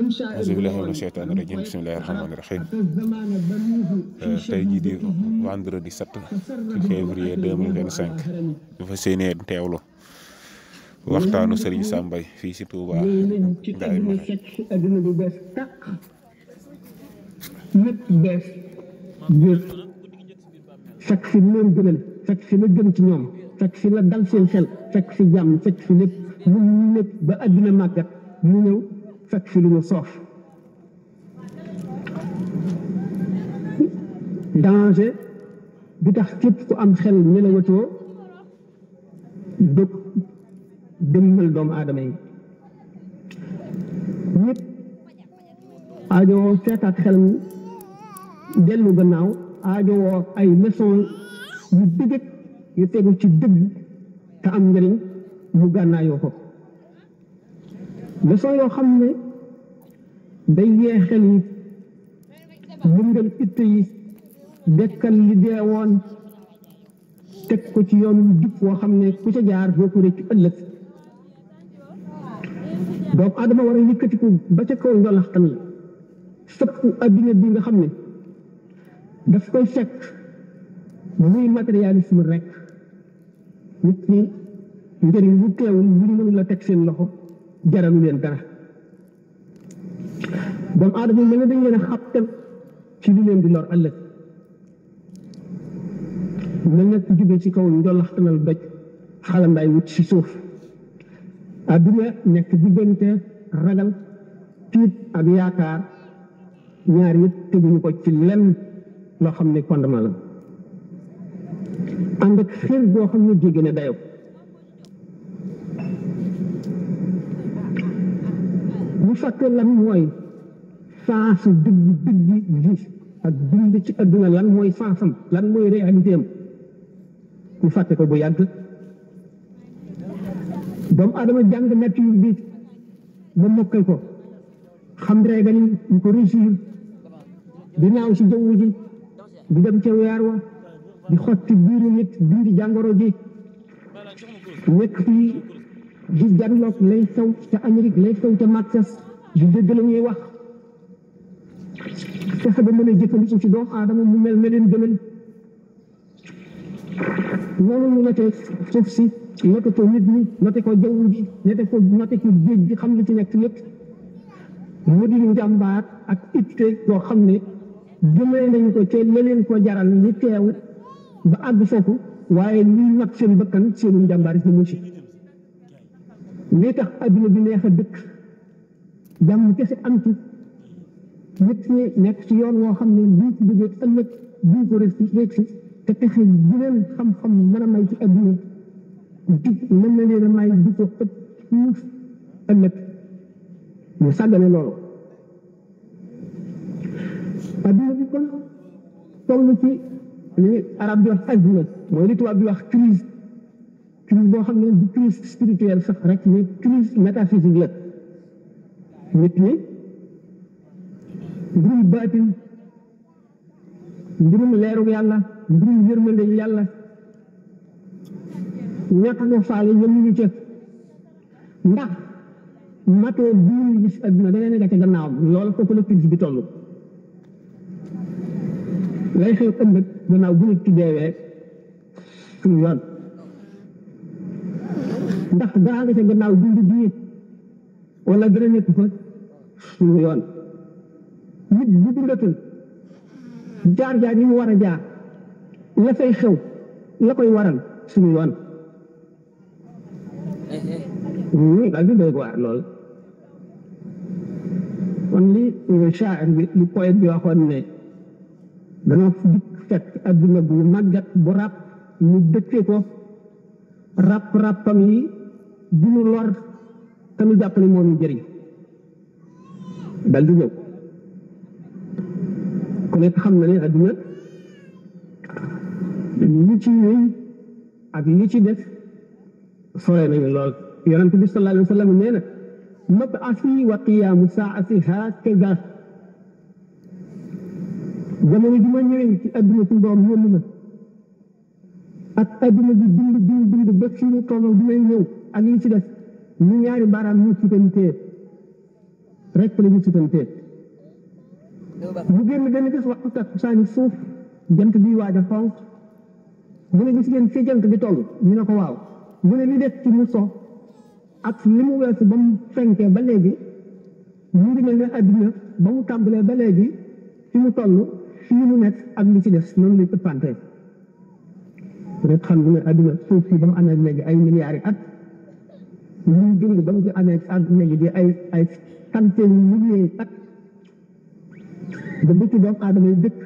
auzu billaahi mina sheytaani rajiim bismillaahi rahmaani rahiim tey jii di vendredi 7 février 2025 ñu fas yéenee teewlu waxtaanu Serigne Sam Mbaye fii si Touba Ngaye Mékhé. adduna bi bees tàq lépp bees jër fekk fi leen gënal fekk fi la gën ci ñoom fekk fi la dal seen xel fekk fi jàmm fekk fi lépp mu lépp ba adduna màggat mu ñëw fekk fi lu mu soof danger bi tax képp ku am xel nelawatoo dëkk dëmmal doomu aadama yi ñëpp aajowoo seetaat xel mu dellu gannaaw aajowoo ay leçon yu dëgg yu tegu ci dëgg te am njëriñ mu gànnaayoo ko leçon yoo xam ne day yee xel yi lëngal itte yi dekkal li dee woon teg ko ci yoon wu jub woo xam ne ku ca jaar boo ko rëcc ëllëg doomu aadama war a yëkkatiku ba ca kaw njolaxtan la sëpp adduna bi nga xam ne daf koy fekk muy matérialisme rek nit ñi njëriñ bu teewul lu ñu mënul la teg seen loxo jaralu leen dara doomu aadama mel ne dañ leen a xabtal ci li leen di lor ëllëg mel ne ku jóge ci kaw njolaxtanal doj xalandaay wut ci suuf adduna nekk diggante ragal tiit ak yaakaar ñaar yëpp teguñu ko ci lenn loo xam ne fondement la ànd ak xër boo xam ne jéggi na dayo ñu fàtte lan mooy saasu dëgg ji ak dund ci adduna lan mooy saasam lan mooy réalité am ñu fàtte ko bu yàgg doomu adama jàng nature bi ba mokkal ko xam régal yi ñu ko réussir di naaw si jaww ji di dem ca weer wa di xotti biiru nit dindi jàngoro ji nekk fii di janloog lay xew ca Amérique lay xew ca Texas di dégg la ñuy wax fexe ba mën a jëfandiku ci doomu aadama mu mel ne leen gënal noonu ñu notee suuf si noté ko nit ñi noté ko jaww ji noté ko géej gi xam li ci nekk lépp mu di njàmbaar ak itte yoo xam ne jëmee nañu ko ca la leen ko jaral li teew ba àgg foofu waaye liy nag seen bëkkan seenu njàmbaar yi mu ci lii tax adduna bi neex a dëkk jàmm kese am ci nit ñi nekk ci yoon woo xam ne buñ ci jógee ëllëg buñ ko réussir te texe bu leen xam-xam mën a may ci adduna jub mën na leen a may di ko ëpp fuuf ëllëg ñu sàggane loolu adduna bi kon toll ci li arab di wax adduna mooy li tubaab di wax crise boo xam ne du crise spirituelle sax rek mais crise métaphysique la nit ñi mbirum baatin mbirum leeru yàlla mbirum yërmande yàlla ñàkk nga faale yemuñu ca ndax matoo bii ñu gis adduna da ngay nekk ca gannaawam loolu foofu la crise bi toll lay xew ëllëg gannaaw bu nit ci deewee suñu yoon ndax dara nga ca gannaaw dund bii wala dara nekk fa suñu yoon nit bu dundatul jaar-jaar yi mu war a jaar la fay xew la koy waral suñu yoon daal di doy waar lool kon li shaa'ir bi li poète bi waxoon ne dana dikk fekk adduna bu màggat bu ràpp mu dëkkee ko ràppam yi du mu lor te mu jàpp ne moo ñu jëriñ dal di ñëw ku nekk xam na ne adduna li ci wéy ak li ci def sore nañu lool yonent bi sallallahu alayhi wa sallam nee na mab'asi wa qiyaamu saa'ati haakaza jamono ji ma ñëwee ci adduna ci doom yónni ma ak adduna bi dund ba fi mu toll bi may ñëw ak li ci def ñu ñaari baaraam ñu ci gën téye rek la ñu sutantee mu génn benn gis waxtu takkusaani suuf jant bi waaj a xonq mu ne gis ngeen fi jant bi toll ñu ne ko waaw mu ne li def ci mu so ak li mu weesu ba mu fenkee ba léegi mu ngi mel ne adduna ba mu tàmbalee ba léegi fi mu toll fii mu nekk ak li ci des noonu lay ëppante rek xam nga ne adduna suuf si ba mu amee léegi ay milliards yi at ñu dund ba mu ci amee ak léegi di ay centaine milliers at ba bëcc doomu aadama yi dëkk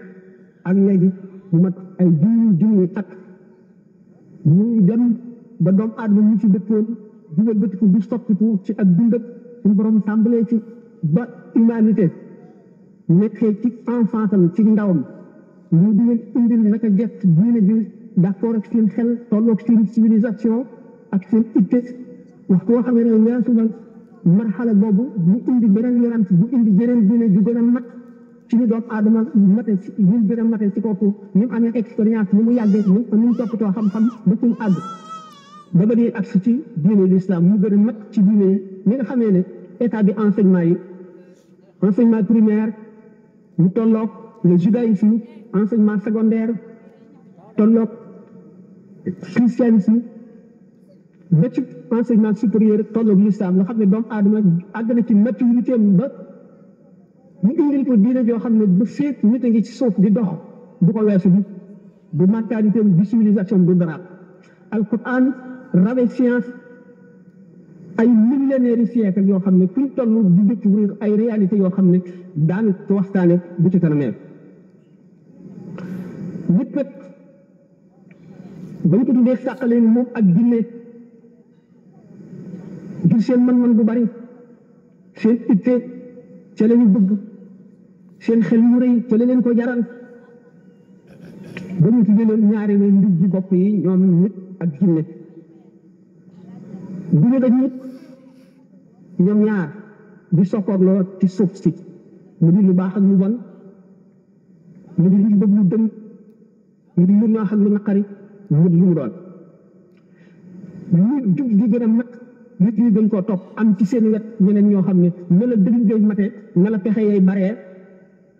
ak léegi mu mat ay junni at ñuy dem ba doomu aadama ñu ci dëkkoon dugal bëtiku du soppiku ci ak dundam suñu borom tàmbalee ci ba humanité nekkee ci enfance am ci ndawam ñu di leen indil naka jekk diine bi d'accord ak seen xel tolloog seen civilisation ak seen itte waxtu boo xam ne weesu na marxala boobu mu indi beneen yonent bu indi jeneen diine ju gën a mat ci ni doomu aadama mate ñu gën a mate ci kooku ñu amee expérience ni mu yàggee ni mu toppatoo xam-xam ba ci mu àgg ba ba di agsi ci diine l'islam mu gën a mat ci diine yi ñi nga xamee ne état bi enseignement primaire mu tolloog le judaïsme enseignement secondaire tolloog christianisme ba ci enseignement supérieur tolloog l'islam nga xam ne doomu aadama àgg na ci maturité ba ñu indil ko diine joo xam ne ba féet nit a ngi ci suuf di dox du ko weesu bi du mentalité du civilisation du dara alquran rawe science ay millénaires yi siècle yoo xam ne fu ñu toll di découvrir ay réalités yoo xam ne daanu ko waxtaane bu ci kanamee nit nag ba ñu ko tuddee sàqale moom ak jinne ngir seen mën-mën bu bari seen itte ca la ñu bëgg seen xel mu rëy ca la leen ko jaral ba ñu tuddee leen ñaari ne ndig ji bopp yi ñoom nit ak jinne bu ñu daj nit ñoom ñaar di soppoorloo ci suuf si mu di lu baax ak lu bon mu di lu bëgg lu dëng mu di lu neex ak lu naqari mu di lu mu doon nit jub gi gën a mat nit ñi gën koo topp am ci seen wet ñeneen ñoo xam ne na la dëgg jooy mate na la pexe yay baree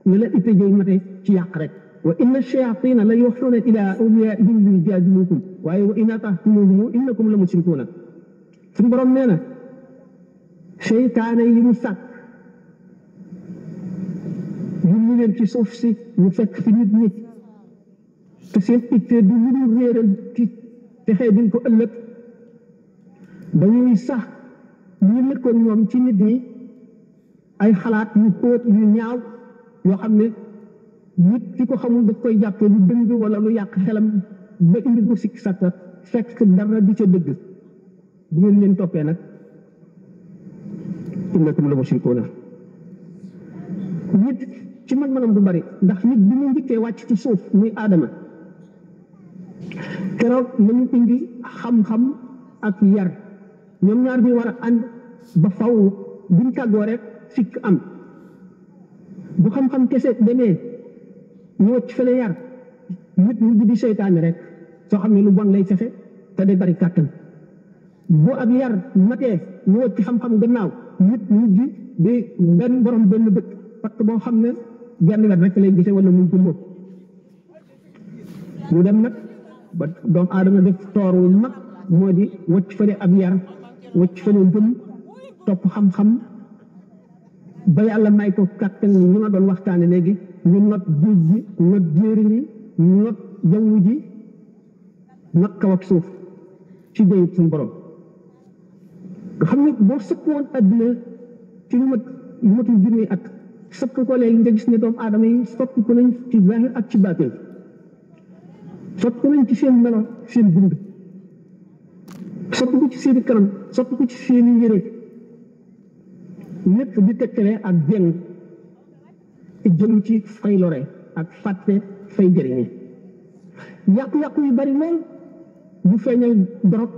na la itte jooy mate ci yàq rek wa inna shayatina la yuxuuna ila awliyaihim li yujaadilukum waaye wa in ata'tumuhum innakum la mushrikuuna suñu borom nee na seytaane yi mu sàkk ñu leen ci suuf si ñu fekk fi nit ñi te seen itte du lu dul réeral ci texee duñ ko ëllëg dañuy sax ñu lëkkoon ñoom ci nit ñi ay xalaat yu xóot yu ñaaw yoo xam ne nit ki ko xamul daf koy jàppee lu dëng wala lu yàq xelam ba indi ko sikk sàkka fekk dara di ca dëgg bu ngeen leen toppee nag innakum la mushrikuuna nit ci man-manam du bari ndax nit bi mu njëkkee wàcc ci suuf muy aadama keroog nañu indi xam-xam ak yar ñoom ñaar bi war a ànd ba faw buñ tàggoo rek sikk am bu xam-xam kese demee ñu wacc fële yar nit mu di seytaane rek soo xam ne lu bon lay fexe te day bari kàttan bu ak yar matee ñu wacc xam-xam gannaaw nit mu di benn borom benn bët parce que boo xam ne genn wet rek lay gisee wala muy jumbo ñu dem nag ba doomu aadama def toor wu mag moo di wacc fële ab yar wacc fële ngëm topp xam-xam ba yàlla may ko kàttan ñu ma doon waxtaane léegi ñu not géej gi not jéeri yi not jaww ji not kaw ak suuf ci déy suñu borom nga xam ne boo sëkk woon adduna ci lu matul junni at sëkk ko léegi nga gis ne doomu aadama yi soppi ko nañ ci zahir ak ci baatin soppi ko nañ ci seen melo seen dund soppi ko ci seeni kanam soppi ko ci seeni yére lépp di tekkale ak jeng jëm ci fay lore ak fàtte fay jëriñe yàqu-yàqu yu bari lool bu feeñal dorog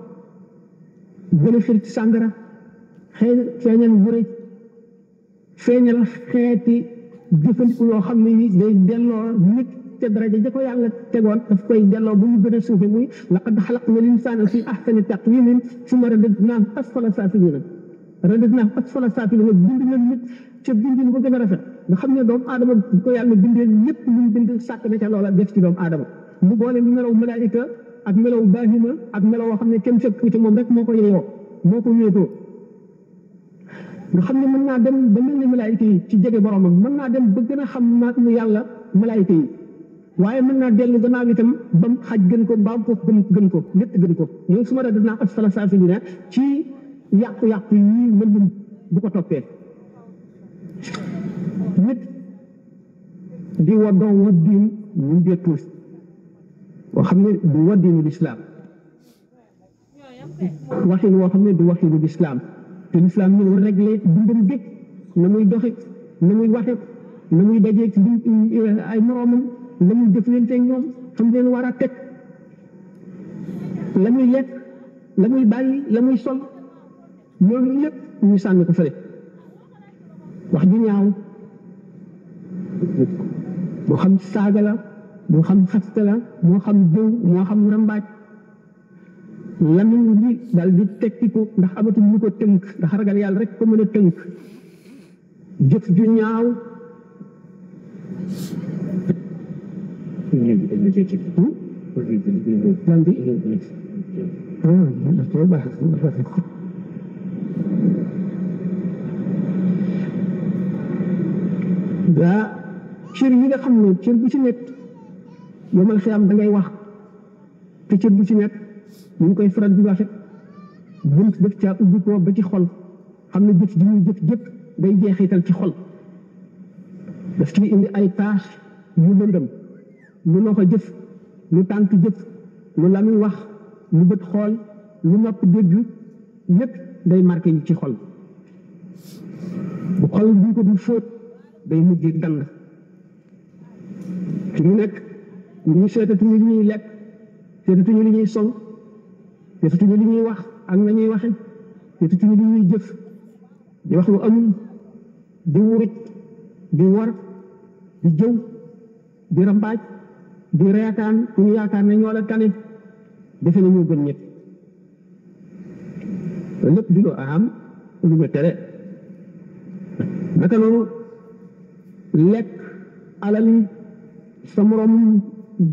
gën a xir ci sàngara feeñal wure feeñal xeeti jëfandiku yoo xam ne yi day delloo nit te daraja ja ko yàlla tegoon daf koy delloo bu mu gën a suufe muy laqad xalaqna l-insaana fi ahsani taqwiimin summa radadnaahu asfala saafiliina bind na nit ca bindin ba gën a rafet nga xam ne doomu aadama bu ko yàlla bindee lépp lu mu bind sàkk na ca loola def ci doomu aadama mu boole melaw malaayika ak melaw baahima ak melaw woo xam ne kenn fekk ci moom rek moo ko yeyoo moo ko wéetoo nga xam ne mën naa dem ba mel ni malaayika yi ci jege boromam mën naa dem ba gën a xam naat mu yàlla malaayika yi waaye mën naa dellu gannaaw itam ba mu xaj gën ko mbaam ko gën ko lépp gën ko ñoom su ma def dinaa asfala saafiliina ci yàqu-yàqu yi mën bu ko toppee nit di waddoo waddiin ñu dettul boo xam ne du waddiinu lislaam waxin woo xam ne du waxinu lislaam te lislaam ñëw réglé dundam gépp na muy doxe na muy waxe na muy dajee ci ay moroomam la muy jëflante ñoom xam leen war a teg la muy lekk la muy bàyyi la muy sol loolu lépp ñu sànni ko fële wax ju ñaaw moo xam saaga la moo xam xaste la moo xam jëw moo xam rambaaj lamiñ bi daal di tekki ko ndax amatul lu ko tënk ndax ragal yàlla rek ko mën a tënk jëf ju ñaaw daa cër yi nga xam ne cër bu ci nekk yomal xiyaam da ngay wax te cër bu ci nekk ñu ngi koy faral di waxe bunt def caa ubbi ko ba ci xol xam ne jëf ji muy jëf jëpp day jeexital ci xol daf ciy indi ay tâche yu lëndëm lu loxo jëf lu tànk jëf lu lamiñ wax lu bët xool lu nopp dégg lépp day marqué yi ci xol bu xol bu ko du fóot day mujj dand fi mu nekk ñu seetatuñu li ñuy lekk seetatuñu li ñuy sol seetatuñu li ñuy wax ak na ñuy waxe seetatuñu li ñuy jëf di wax lu amul di wuruj di war di jëw di rambaaj di reetaan ku ñu yaakaar ne ñoo la tane defe na ñoo gën ñëpp lépp di lu am lu nga tere naka noonu lekk alali sa morom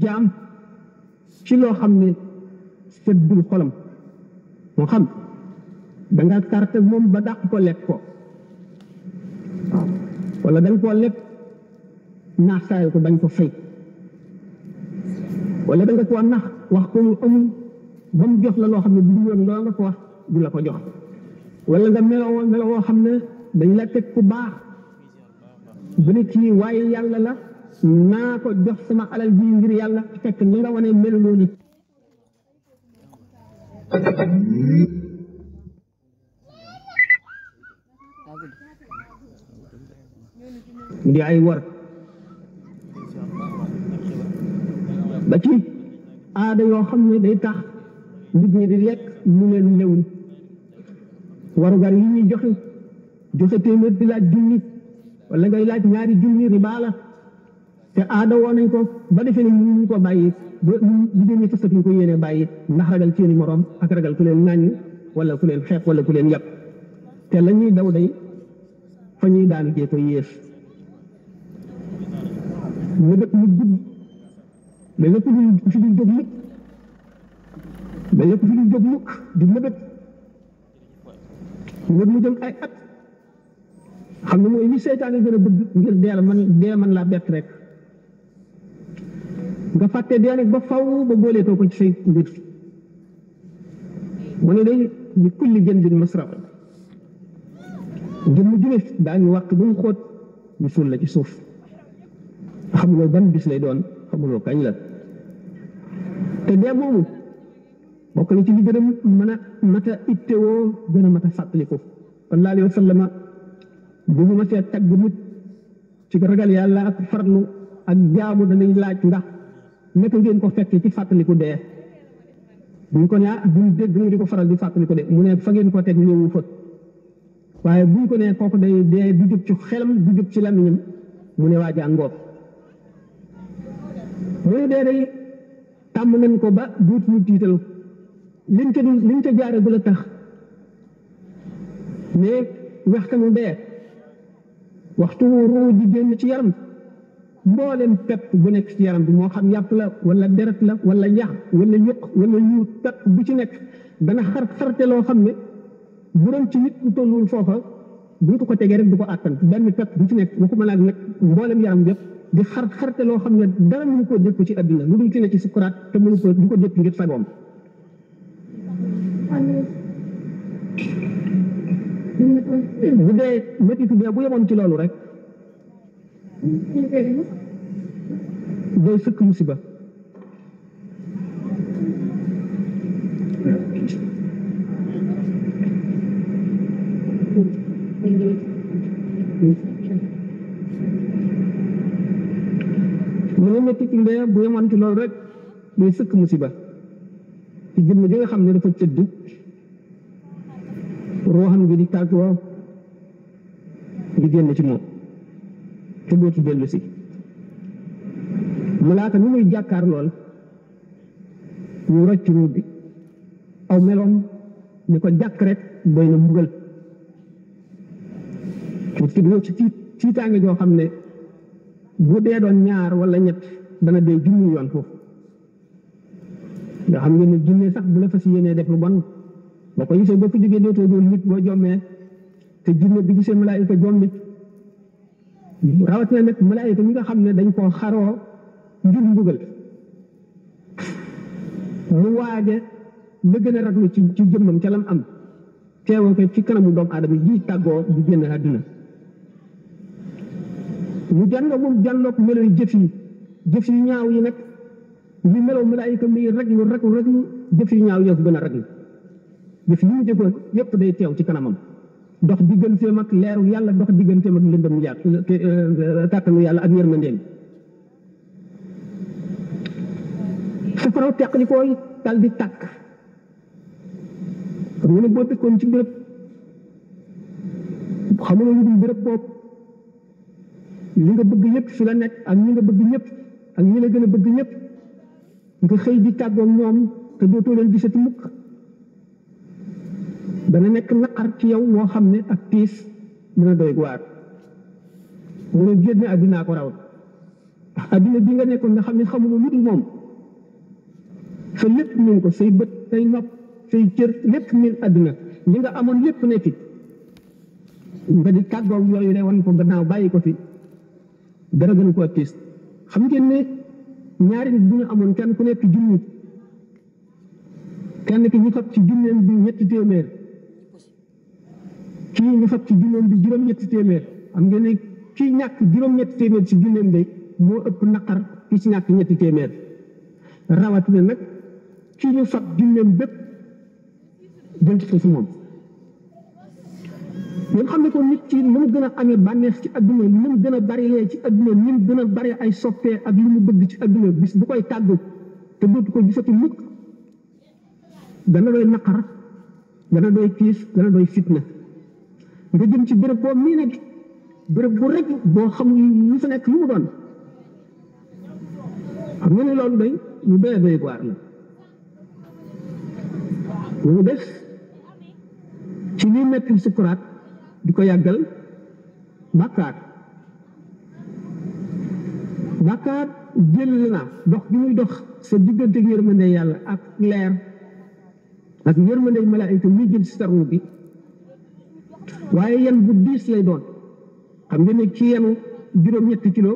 jaam ci loo xam ne seddul xolam moo xam da nga carte moom ba dàq ko lekk ko waaw wala da nga koo lekk naax saayal ko bañ ko fay wala da nga koo nax wax ko lu amul ba mu jox la loo xam ne bu yoon loo nga ko wax du la ko jox wala nga melowoo xam ne dañ la teg ku baax bu ne kii waaye yàlla la naa ko jox sama alal bi ngir yàlla fekk ni nga wane meluloo ni di ay war ba ci aada yoo xam ne day tax nit ñi di lekk lu leen lewul warugar yi ñuy joxe téeméer di laaj junni wala ngay laaj ñaari junni riba la te aada woo nañ ko ba defee ne ñu ko bàyyi ba jigéen ñi fasatuñ ko yéene bàyyi ndax ragal seeni morom ak ragal ku leen ŋàññ wala ku leen xeeb wala ku leen yàpp te la ñuy daw day fa ñuy daanu jee ko yées mébét mu gudd ba lépp fi du jóg mukk ba lépp fi du jóg mukk di mébét mu jëm ay at xam ne mooy li seytaane gën a bëgg ngir dee man laa bett rek nga fàtte dee nag ba faw ba booleetoo ko ci say mbir mu ne day li kulli jëndin masraf jëmm ju ne daañu waxtu bu mu xóot ñu suul la ci suuf xamuloo ban bis lay doon xamuloo kañ la te dee moomu bokk na ci li gën a mën a mat a ittewoo gën a mat a fàttaliku sallallahu alayhi wa sallam bu mu ma see tagg nit ci ragal yàlla ak farlu ak jaamu danañ laaj ndax naka ngeen ko fekk ci fàttaliku dee buñ ko ne buñ dégg nga di ko faral di fàttaliku dee mu ne fa ngeen ko teg ñëwu fa waaye buñ ko ne kooku day dee du jóg ci xelam du jóg ci lamiñam mu ne waa jàngoor mu ne dee day tàmm nañ ko ba duutuñu tiital liñ ca jaare bu la tax mais waxtanu dee waxtu ruu di génn ci yaram mboolem pepp bu nekk ci yaram bi moo xam yàpp la wala deret la wala yax wala yëq wala yu pepp bu ci nekk dana xarte loo xam ne bu doon ci nit ku tollul foofa bu ñu ko tegee rek du ko àttan benn pepp bu ci nekk waxuma laa nag mboolem yaram yëpp di xarte loo xam ne dara mënu ko dëkk ci àdduna lu dul ci ne ci sukuraat te mënu ko du ko dëkk ngir sagoom bu dee métitu bi bu yemoon ci loolu rek day sëkk musiba mu ne métitu bi bu yemoon ci loolu rek day sëkk musiba ci jëmm ji nga xam ne dafa tëdd ruuxam gi di tàggoo di génn ci moom te dootu dellu si malaaka ni muy jàkkaar lool ñu rocc ruux bi aw meloom ni ko jàkk rek doy na mbugal ci tiitaange joo xam ne bu dee doon ñaar wala ñett dana dee junni yoon foofu nga xam ngeen ne junne sax bu la fas yéenee def lu bon boo ko gisee boo ko jógee dootoo doon nit boo jommee te junne bi gisee malaayika jombi rawatina nag malaayika ñi nga xam ne dañ koo xaroo ngir mbugal mu waaje la gën a raglu ci jëmmam ca lam am teewoo ko ci kanamu doomu aadama ji tàggoo di génn àdduna mu jànloog melo yu jëf yu ñaaw yi nag li melow malaayika mi raglu jëf yu ñaaw yoo ko gën a raglu jëf yi mu jëfoon yépp day teew ci kanamam dox digganteem ak leeru yàlla dox digganteem ak lëndëm kàttanu yàlla ak yërmandeem safaraw teqli koy dal di tàkk xam nga ne boo dëkkoon ci béréb xamuloo lu dul béréb boobu li nga bëgg ñëpp fi la nekk ak ñi nga bëgg ñëpp ak ñi la gën a bëgg ñëpp nga xëy di tàggoo ñoom te dootoo leen gisati mukk dana nekk naqar ci yow moo xam ne ak tiis dina doy waar mu ne génne àddinaa ko raw àddina bi nga nekkoon nga xam ne xamuloo lu dul moom sa lépp min ko say bët say nopp say cër lépp min àddina li nga amoon lépp ne fi nga di tàggoo yooyu ne wan ko gannaaw bàyyi ko fi dara gën koo tiis xam ngeen ne ñaari nit bu ñu amoon kenn ku nekk junni kenn ki ñu fab ci junneem bi ñetti téeméer kii ñu fab ci junneem bi juróom-ñetti téeméer xam ngeen ne kii ñàkk juróom-ñetti téeméer ci junneem bi moo ëpp naqar ki ci ñàkk ñetti téeméer rawatina nag kii ñu fab junneem bépp jël ci ko si moom ngeen xam ne ko nit ci lu mu gën a amee bànneex ci adduna lu mu gën a bari lee ci adduna lu mu gën a bari ay soppee ak lu mu bëgg ci adduna bis bu koy tàggu te dootu ko gisati mukk dana doy naqar dana doy tiis dana doy fitna nga jëm ci béréb boo mii nag béréb bu rek boo xam lu fa nekk lu mu doon xam nga ne loolu day ñu doy waar la mu def ci liy metti sukuraat di ko yàggal bàkkaar jël na dox bi muy dox sa diggante ak yërmande yàlla ak leer ak yërmande malaayika muy jël si sarwu bi waaye yan bu diis lay doon xam nga ne ki yenu juróom-ñetti kilo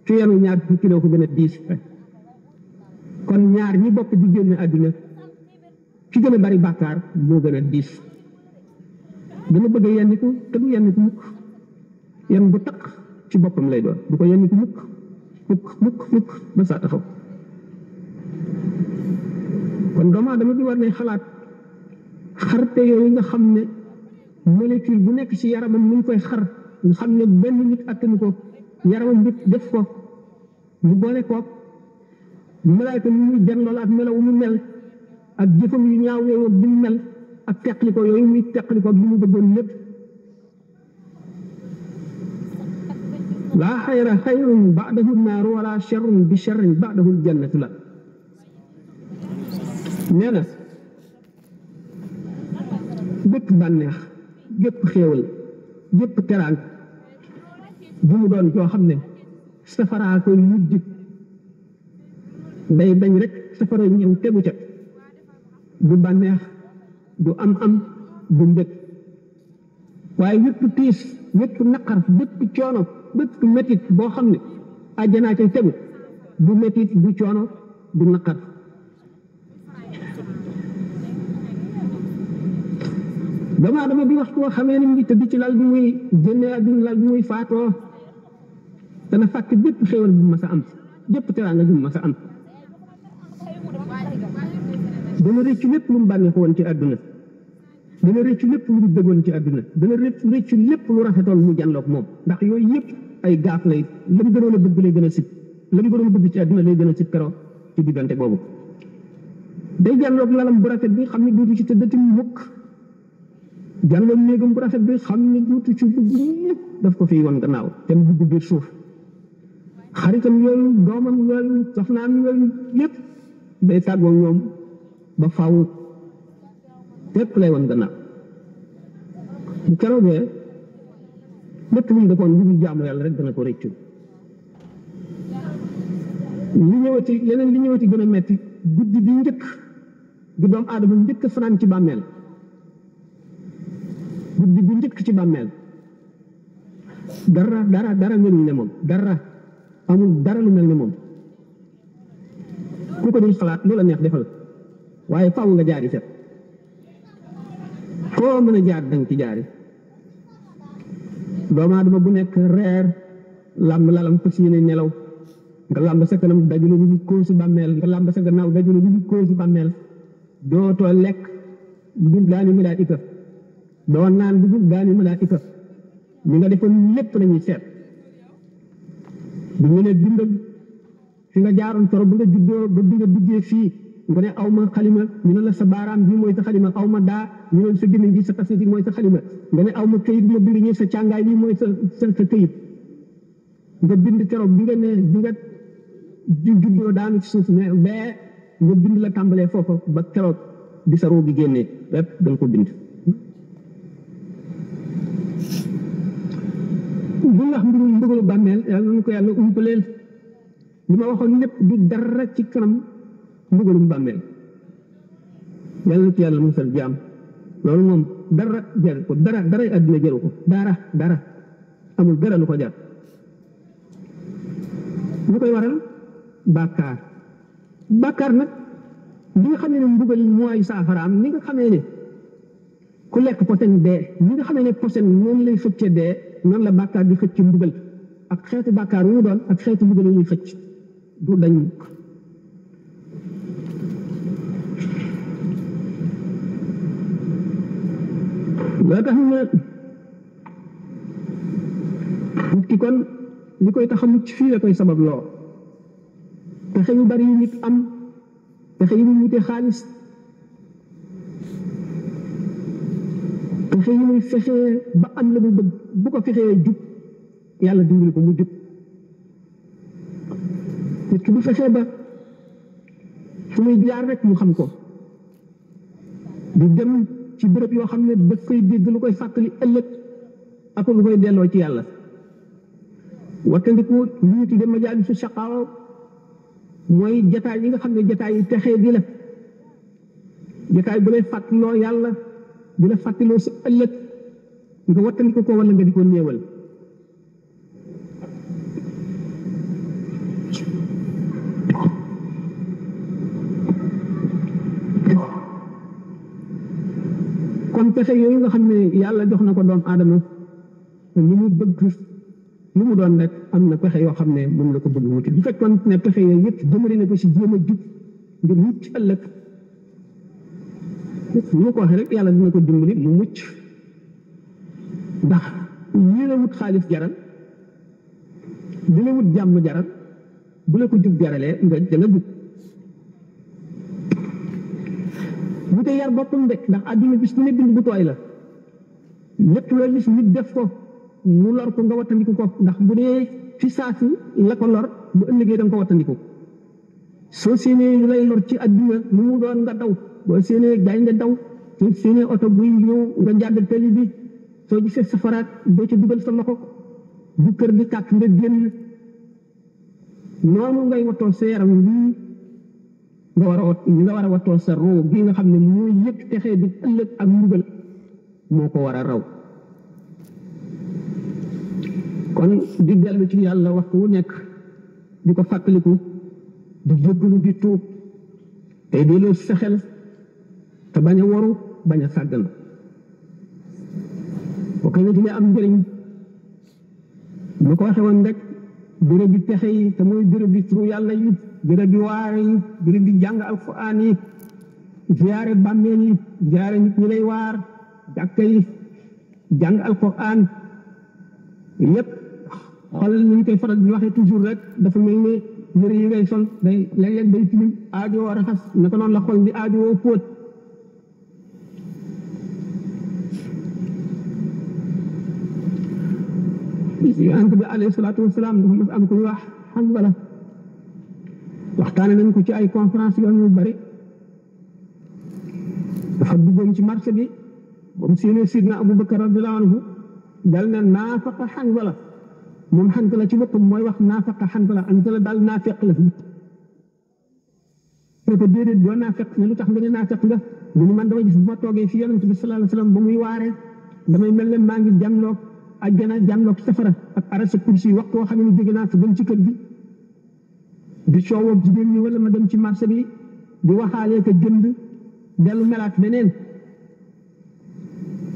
ki yenu ñaar kilo ko gën a diis kon ñaar ñi bokk di génn àdduna ki gën a bari bàkkaar moo gën a diis dana bëgg a yenniku te du yenniku mukk yenn bu takk ci boppam lay doon du ko yenniku mukk ba saa taxaw kon doomu aadama bi war ne xalaat xarte yooyu nga xam ne molécule bu nekk ci yaramam mu ngi koy xar nga xam ne benn nit attanu ko yaramam bi def ko mu boole koog malaayka mu muy jan lool ak melaw mu mel ak jëfam yu ñaaw yooyu bi mu mel ak teqliko yooyu muy teqliko bi mu bëggoon lépp laa xayra xayrun baadahu naaru wala charrun bi charrin baadahu ljannatu la nee na bépp bànneex gépp xéewal gépp teraang bu mu doon joo xam ne safaraa koy mujj day bañ rek safara ñëw tegu ca du bànneex du am du mbëg waaye wépp tiis wépp naqar bépp coono bépp métit boo xam ne àjjanaa cay tegu du métit du coono du naqar doomu aadama bi waxtu woo xamee ni mu ngi tëdd ci lal bi muy génnee àdduna lal bi muy faatoo dana fàtte bépp xéwal bu mas a am bépp teraanga bu mas a am dana rëccu lépp lu mu bànneexu woon ci àdduna dana rëccu lépp lu mu dëggoon ci àdduna dana rëccu lépp lu rafetoon mu jànloog moom ndax yooyu yëpp ay gaaf lay la mu gënoon a bëgg lay gën a sib la mu gënoon a bëgg ci àdduna lay gën a sib keroog ci diggante boobu day jànloog lalam bu rafet bi xam ne duutu ci tëddati mukk jànloog néegam bu rafet bi xam ne duutu ci dugg ñëpp daf ko fiy woon gannaaw te mu dugg biir suuf xaritam yooyu doomam yooyu soxnaam yooyu yëpp day tàggoo ñoom ba faaw lépp lay woon gannaaw bu keroogee lépp lu mu defoon lu dul jaamu yàlla rek dana ko rëccu li ñëwati gën a metti guddi bi njëkk bi doomu aadama njëkk fanaan ci bàmmeel guddi bi njëkk ci bàmmeel dara melul ne moom dara amul dara lu mel ne moom ku ko dul xalaat loola neex defal waaye faaw nga jaari set foo mën a jaar danga ci jaari doomu aadama bu nekk reer làmb lalam fas yéene nelaw nga làmb sa kanam dajule lu dul kóosu bàmmeel nga làmb sa gannaaw dajule lu dul kóosu bàmmeel dootoo lekk lu dul daani malaayika doo naan lu dul daani malaayika li nga defoon lépp lañuy seet bu ñu ne bindal fi nga jaaroon toro ba nga juddoo ba bi nga duggee fii nga ne aw ma xalima ñu ne la sa baaraam bii mooy sa xalima aw ma daa ñu ne sa gémmiñ gi sa tasiti mooy sa xalima nga ne aw ma këyit bi ma bind ñi sa càngaay bi mooy sa këyit nga bind keroog bi nga ne bi nga juddoo daanu ci suuf ne bee nga bind la tàmbalee foofa ba keroog di sa roo gi génnee lépp da nga ko bind bu wax mbirum mbugalu bàmmeel yàlla na ko yàlla umpaleel li ma waxoon lépp du dara ci kanam mbugalum bàmmeel yàlla na ci yàlla musal jaam loolu moom dara jaru ko dara àddina jaru ko dara amul dara lu ko jar lu koy waral bàkkaar nag li nga xamee ne mbugal mooy saafaraam ni nga xamee ne ku lekk posen dee ni nga xamee ne posen noonu lay xëcce dee noonu la bàkkaar di xëcc mbugal ak xeetu bàkkaar wu mu doon ak xeetu mbugal yu muy xëcc du dañ loo tax ne nit ki kon li koy tax a mucc fii la koy sabab loo pexe yu bari yu nit am pexe yu muy wute xaalis pexe yu muy fexee ba am la mu bëgg bu ko fexee jub yàlla dimbali ko mu jub nit ki bu fexee ba fu muy jaar rek mu xam ko di dem ci béréb yoo xam ne daf koy dégg lu koy fàttali ëllëg ak lu koy delloo ci yàlla wattandiku li ñu tudde majaalisu shaqaawa mooy jataay yi nga xam ne jataay yi texee di la jataay bu lay fàttaloo yàlla di la fàttaloo sa ëllëg nga wattandiku ko wala nga di ko néewal kon pexe yooyu nga xam ne yàlla jox na ko doomu aadama lu mu bëgg lu mu doon rek am na pexe yoo xam ne moom la ko bëgg wuti bu fekkoon ne pexe yooyu yëpp jëmale na ko si jéem a jub ngir mucc ëllëg lu ma ko waxee rek yàlla dina ko dimbali mu mucc ndax lii la wut xaalis jaral li la wut jàmm jaral bu la ko jub jaralee nga danga jub bu te yar boppam de ndax àdduna bis bu ne bind bu tooy la lépp loolu gis nit def ko mu lor ko nga wattandiku ko ndax bu dee fi saasi la ko lor bu ëllëgee da nga ko wattandiku soo séenee lu lay lor ci àdduna lu mu doon nga daw boo séenee gaay nga daw soo séenee oto buy ñëw nga jàdd tali bi soo gisee safaraat doo ca dugal sa loxo bu kër di tàkk nga génn noonu ngay wattoo sa yaram bii nga war a wattoo sa roo gi nga xam ne mooy yëg texee di ëllëg ak mbugal moo ko war a raw kon di dellu ci yàlla waxtu wu nekk di ko fàttaliku di jéggalu di tuub tey delloo sa xel te bañ a waru bañ a sàggan boo koy ne am njëriñ lu ko waxe woon rek béréb bi texe yi te mooy béréb bi turu yàlla yi béréb bi waare yi béréb bi jàng alquran yi ziyaare bàmmeel yi ziyaare nit ñi lay waar jàkka yi jàng alquran yépp xoolal ni ñu koy faral di waxee toujours rek dafa mel ne yëre yi ngay sol day léeg-léeg day tilim aajowoo raxas naka noonu la xol di aajowoo póot yonent bi alayhi salaatu wasalaam dafa mas am ku ñu wax Hanzala waxtaane nañ ko ci ay conférence yoon yu bari dafa duggoon ci marché bi ba mu séenee sidna Abubakar radiyallahu anhu dal na naafaqa Hanzala moom Hanzala ci boppam mooy wax naafaqa Hanzala daal naafeq la ne ko déedéet doo naafeq ne lu tax nga ne naafeq nga mu ni man dama gis bu ma toogee fi yonent bi sallallahu alayhi wasallam ba muy waaree damay mel ne maa ngi jànloog àjjana jànloog safara ak arasa kursi waxtu woo xam ne jóge naa fi dem ci kër gi di coowoo jigéen ñi wala ma dem ci marché bi di waxaalee ko jënd dellu melaat beneen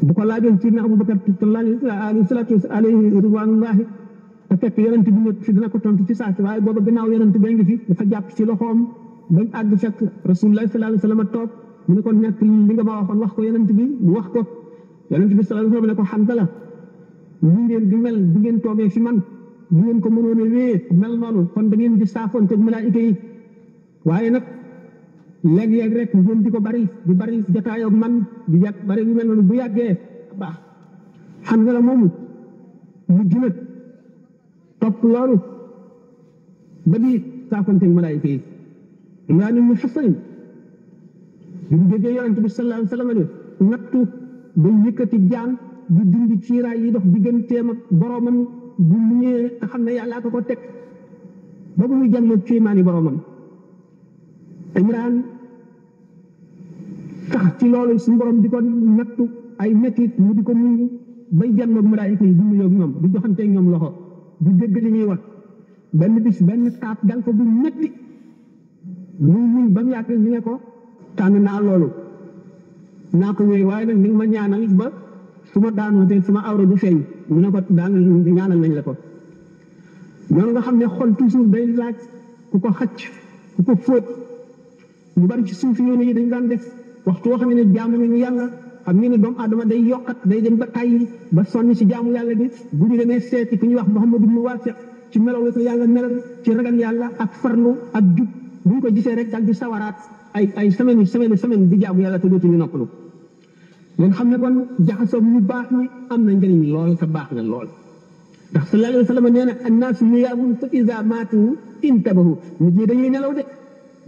bu ko laajoon ci na Abubakar alayhi salaatu alayhi ridwanullahi te fekk yonent bi nekk fi dina ko tontu ci saasi waaye booba gannaaw yonent bi ngi fi dafa jàpp ci loxoom bañ àgg fekk rasulullah sallallahu alayhi wasallam toog mu ne ko nekk li nga ma waxoon wax ko yonent bi mu wax ko yonent bi sallallahu alayhi wasallam ne ko Hanzala li ngeen di mel di ngeen toogee fi man di ngeen ko mënoon a wéer mel noonu kon da ngeen di saafoonte malaayika yi waaye nag léeg-léeg rek ngeen di ko bari jataayoo ak man di bari yu mel noonu bu yàggee baax Hanzala moomu mu gën a topp loolu ba di saafoonte malaayika yi Imraan ibn Husayn bi mu déggee yonent bi sallallahu alayhi wasallam ne nattu day yëkkati jaan di dindi ciiraay yi dox digganteem ak boromam bu mu ñëwee te xam ne yàllaa ko teg ba bu muy jàllee kéemaani boromam Imraan tax ci loolu suñu borom di ko nattu ay mettit mu di ko nuyu bay jàlloog malaayika yi di nuyoo ak ñoom di joxanteeg ñoom loxo di dégg li ñuy wax benn bis benn taab dal ko bu metti muy ba mu yàgg ñu ne ko tànn naa loolu naa ko wéy waaye nag ni nga ma ñaanal ba su ma daanoo te suma awra du feeñ mu ne ko daan ñaanal nañ la ko noonu nga xam ne xol toujours day laaj ku ko xacc ku ko fóot ñu bari ci suufi yoon yi dañ daan def waxtu woo xam ne jaamu ñu yàlla xam ngeen ne doomu aadama day yokkat day dem ba tàyyi ba sonn ci jaamu yàlla bi bu ñu demee seeti ku ñuy wax Muhammad ibn Wasiq ci melaw ko yàlla melal ci ragal yàlla ak farlu ak jub bu ñu ko gisee rek daal di sawaraat ay semaine di jaamu yàlla te dootuñu noppalu ngeen xam ne kon jaxasoo ñu baax ni am na njëriñ lool te baax na lool ndax sallallahu alayhi wa sallam nee na annaasu niyaamun fa iza maatu intabahu nit ñi dañuy nelaw de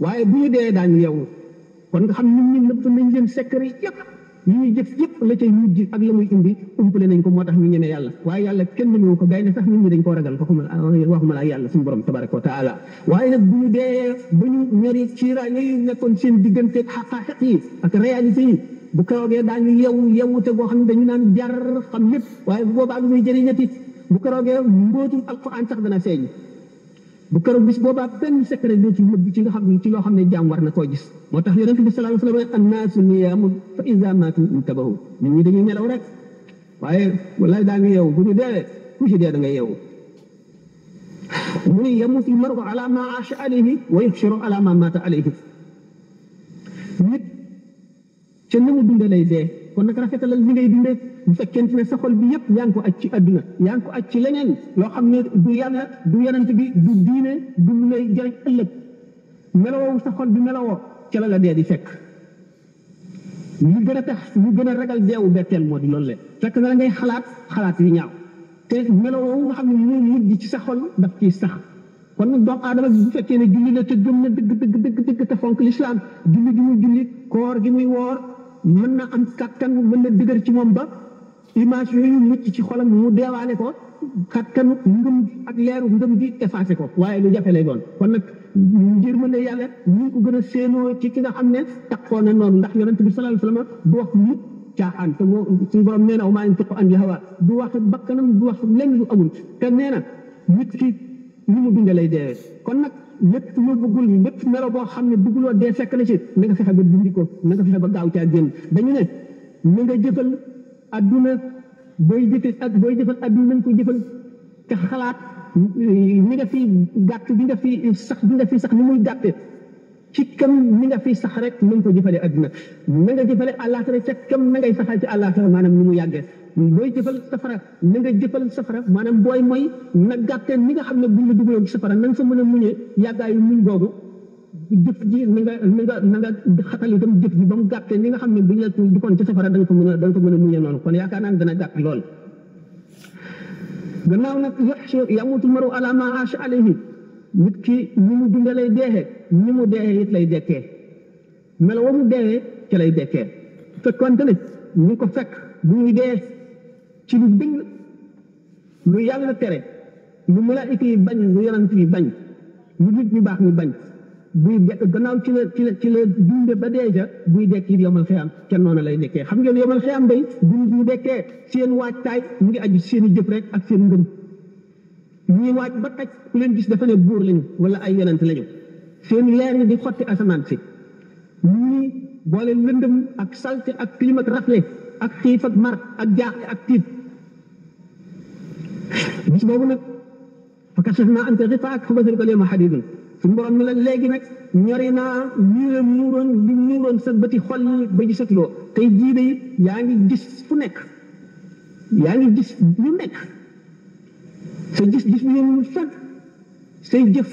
waaye bu ñu dee daañu yeewu kon nga xam nit ñi nëpp nañ leen secret yëpp yi ñuy jëf yëpp la cay mujj ak la muy indi umpale nañ ko moo tax ñu ñeme yàlla waaye yàlla kenn mënu ko gay ne sax nit ñi dañ koo ragal waxuma la yàlla suñu borom tabaraka wa taala waaye nag bu ñu dee ba ñu ñori ciira yooyu nekkoon seen diggante xaqaaxiq yi ak réalité yi bu keroogee daañu yewwute goo xam ne dañu naan jar xam lépp waaye bu boobaa lu muy jëriñati bu keroogee mbootum alquran sax dana feeñ bu keroog bis boobaa benn secret doo ci nëbb ci nga xam ne ci loo xam ne jaam war na koo gis moo tax yonent bi sallallahu alayhi wa sallam annaasu niyaamun fa iza maatu intabahu nit ñi dañuy nelaw rek waaye wallaay daañu yeewu bu ñu dee ku ci dee da nga yeewu mu ni yamutu l-mar'u ala ma aasha alayhi wa yuhsharu ala ma maata alayhi nit ca na mu dundee lay dee kon nag rafetalal li ngay dundee bu fekkente ne sa xol bi yëpp yaa ngi ko aj ci adduna yaa ngi ko aj ci leneen loo xam ne du yàlla du yonent bi du diine du lu lay jëriñ ëllëg melowoo sa xol bi melowoo ca la dee di fekk li gën a tax ñu gën a ragal deewu betteel moo di loolu le fekk na la ngay xalaat yu ñaaw te melowoo nga xam ne moo mujj ci sa xol daf ciy sax kon nag doomu aadama bu fekkee ne julli la te gëm na dëgg te fonk lislaam julli gi muy julli koor gi muy woor mën na am kàttan mën na dëgër ci moom ba image yooyu mucc ci xolam mu deewaale ko kattanu ngëm ak leeru ngëm gi effacé ko waaye lu jafe lay doon kon nag njërmande yàlla ñu ngi ko gën a séenoo ci ki nga xam ne taxoo na noonu ndax yonent bi sallallahu alayhi wasallam du wax mukk caaxaan te moo suñu borom nee na wa maa yantiqu anil hawaa du wax bakkanam du wax lenn lu amul te nee na nit ki ni mu dundee lay deewee kon nag lépp lu bëggul lépp melo boo xam ne bëgguloo dee fekk na ci na nga fexe ba dindi ko na nga fexe ba gaaw caa génn dañu ne na nga jëfal adduna booy jëfal adduna nañ ko jëfal te xalaat ni nga fi gàtt bi nga fi sax ni muy gàtte ci kam ni nga fi sax rek nañ ko jëfale adduna na nga jëfale àllaaxira ca kam na ngay saxal ci àllaaxira maanaam ni mu yàggee booy jëfal safara na nga jëfal safara maanaam booy mooy na gàttee ni nga xam ne buñ la dugaloon ci safara na nga fa mën a muñee yàggaayu muñ googu jëf ji na nga xatal itam jëf ji ba mu gàttee ni nga xam ne buñ la duggoon ci safara da nga ko mën a muñee noonu kon yaakaar naa ne dana gàtt lool gannaaw nag yamutu maru ala ma aasha alayhi nit ki ni mu dundee lay deexee ni mu deexee it lay dekkee melo wa mu deexee ci lay dekkee fekkonte ne ñu ko fekk bu ñuy dee ci lu dëng lu yàlla tere lu malaayika yi bañ lu yonent yi bañ lu nit ñu baax ñu bañ buy dekk gannaaw ci la dunde ba dee ja buy dekk it yomal xiyam ca noonu lay nekkee xam ngeen yomal xiyam day bu dekkee seen waajtaay mu ngi aju seen i jëf rek ak seen ngëm ñuy waaj ba taj ku leen gis dafa ne buur lañu wala ay yonent lañu seen leer yi di xotti asamaan si ñii boole lëndëm ak salte ak tilim ak rafle ak xiif ak mar ak jaaxle ak tiit bis boobu nag fa kashafnaa anka ghitaa'aka fa basaruka al-yawma hadiidun suñu borom mi la léegi nag ñori naa lii la muuroon sa bëti xol yi ba gisatuloo tey jii de yaa ngi gis fu nekk yaa ngi gis lu nekk sa gis-gis bi yéen fekk say jëf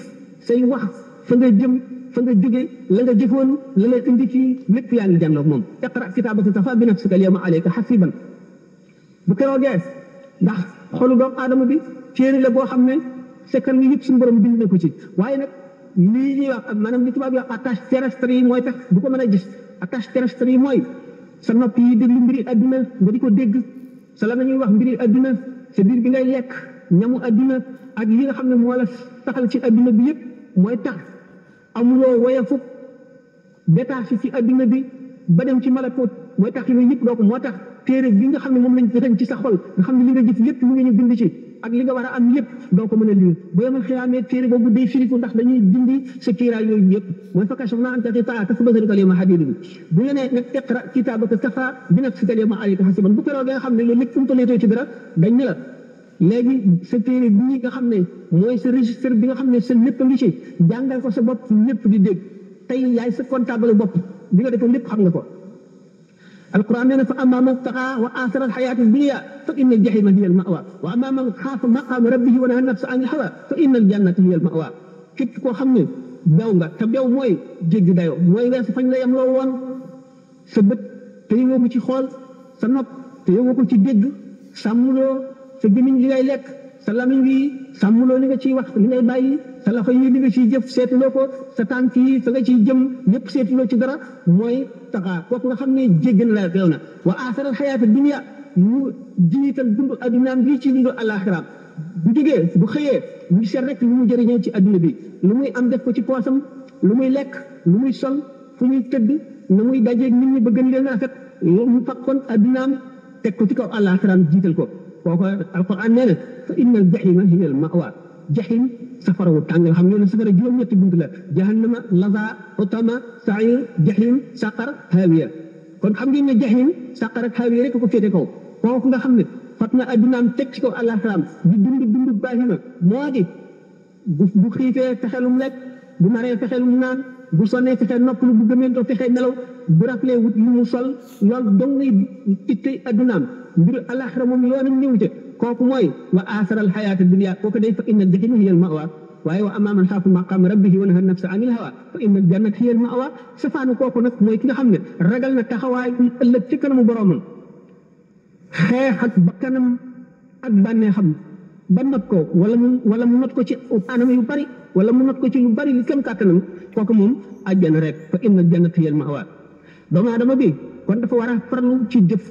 say wax fa nga jëm fa nga jóge la nga jëfoon la la indi ci lépp yaa ngi jànloog moom iqra kitaabaka kafaa bi nafsika al-yawma alayka hasiiban bu keroogee ndax xolu doomu aadama bi téere la boo xam ne sekkal yi yëpp suñu borom bind na ko ci waaye nag lii ñuy wax maanaam li tubaab yi wax attache terrestre yi mooy tax du ko mën a gis attache terrestre yi mooy sa nopp yi déglu mbiri adduna nga di ko dégg sa la ñuy wax mbiri adduna sa biir bi ngay lekk ñamu adduna ak yi nga xam ne moo la taxal ci adduna bi yëpp mooy tax amuloo woyafu détaché ci adduna bi ba dem ci malakoot mooy tax yooyu yëpp doo ko moo tax téere bi nga xam ne moom lañ tënk ci sa xol nga xam ne li nga jëf lépp lu nga ñu bind ci ak li nga war a am lépp doo ko mën a lire bu yemal xiyaamee téere boobu day firiku ndax dañuy dindi sa kiiraay yooyu yëpp mooy fa kashafnaa anka ghitaa'aka fa basaruka al-yawma hadiidun bu ñu nee nag iqra kitaabaka kafaa bi nafsika al-yawma alayka hasiiban bu keroog nga xam ne loolu lépp umtalee ci dara dañ ne la léegi sa téere bii nga xam ne mooy sa registre bi nga xam ne sa lépp a ngi ci jàngal ko sa bopp lépp di dégg tey yaay sa comptable bopp bi nga defoon lépp xam nga ko القرآن يقول فأما من طغى وآثر الحياة الدنيا فإن الجحيم هي المأوى وأما من خاف مقام ربه ونهى النفس عن الهوى فإن الجنة هي المأوى képp koo xam ne bew nga te bew mooy jéggi dayoo mooy weesu fañ la yem loo woon sa bët te yëngoo ko ci xool sa nopp te yëngoo ko ci dégg sàmmuloo sa gémmiñ li ngay lekk sa lamiñ wi sàmmuloo li nga ciy wax li ngay bàyyi sa loxo yi li nga ciy jëf seetuloo ko sa tànk yi fa nga ciy jëm yëpp seetuloo ci dara mooy taxaa kooku nga xam ne jéggi na la beew na wa aasaral xayaata dunya mu jiital dundu addunaam bii ci dundu alaxiraam bu jógee bu xëyee mu ngi seet rek lu mu jëriñoo ci adduna bi lu muy am def ko ci poosam lu muy lekk lu muy sol fu muy tëdd na muy dajeeg nit ñi ba gën leen rafet mu fakkoon addunaam teg ko ci kaw alaxiraam jiital ko kooku alquran nee na fa inna al jahima hiya al mawa jahim safara wu tàng xam ngeen ne safara juróom-ñetti bunt la jahannama laza utama sair jahim saqar hawiya kon xam ngeen ne jahim saqar ak hawiya rek ko féete kaw kooku nga xam ne fat na addunaam teg ci kaw alaxiraam di dund baahima moo di bu xiifee fexelum lekk bu maree fexelum naan bu sonnee fexe noppalu bu gëmeentoo fexe nelaw bu raflee wut lu mu sol loolu dong ngay ittey addunaam mbiru alaxira moom yoonam ñëw ca kooku mooy wa aasaral xayaata dunya kooku day fa inna al-jahiima hiya al-ma'wa waaye wa ammaa man xaafa maqaama rabbihi wa nahaa nafsa anil hawaa fa inna al-jannata hiya al-ma'wa safaanu kooku nag mooy ki nga xam ne ragal na taxawaay ëllëg ci kanamu boroomam xeex ak bakkanam ak bànneexam ba not ko wala mu not ko ci anam yu bari wala mu not ko ci lu bari li kem kàttanam kooku moom àjjana rek fa inna al-jannata hiya al-ma'wa doomu aadama bi kon dafa war a farlu ci jëf